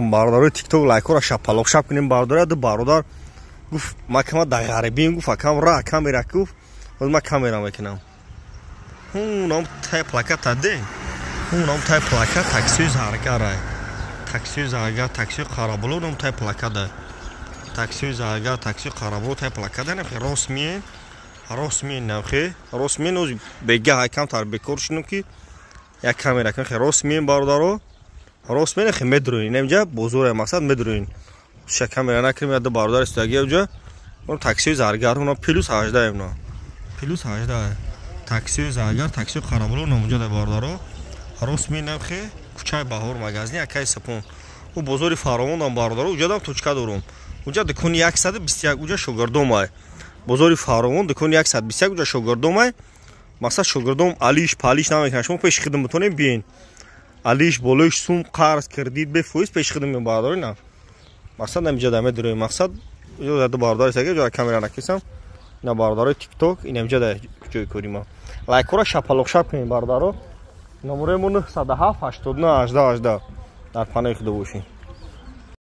Бародарои ТикТок, лайкҳоро шапалоқшап кунем. Бародари ду бародар гуфт: «Ма кама дар ғарибием», гуфт, «акам ра камера», гуфт, «Ма камера мекунам». Ҳунам тай плаката де, ҳунам тай плакат таксии Заргара, таксии Заргар, таксии Қарабуло, ном тай плакада, таксии Заргар, таксии Қарабуло тай плакада. Нахе рост миен, рост миен, нахе рост миен. Ози бегаҳ камтар бекор шудам, ки як камера кунам. Хе рост миен, бародаро, рост миен, хе медроин инҷа бозоре, мақсад медроин. Ша камера накунем. Яда бародар истояги уҷа, таксии Заргар, уна плюс 18, уна плюс 18, таксии Заргар, таксии Қарабуло номуҷа да. Бародаро, рост миен, хе кӯчаи Баҳор, магазини акаи Сапон, ӯ бозори Фаровонам. Бародаро, уҷадам точка дорум, уҷа дукони 121, уҷа шогирдомай. Бозори Фаровон, дукони 121, уҷа шогирдомай. Мақсад, шогирдом алиш палиш намекунад, шумо пеши хидм бутонем биен, алиш болоиш сум, қарз, кредит бефоиз пеши хидм. Бародари на, мақсад, намиҷа да медуроем. Мақсад, ду бародари сага ҷо камера накисам. Ина, бародарои ТикТок, инамҷа да ҷои кори ма. Лайкҳоро шапалоқшап кунем, бародаро. Номерои мо 907 89 18 18. Дар паноҳи худо бошед.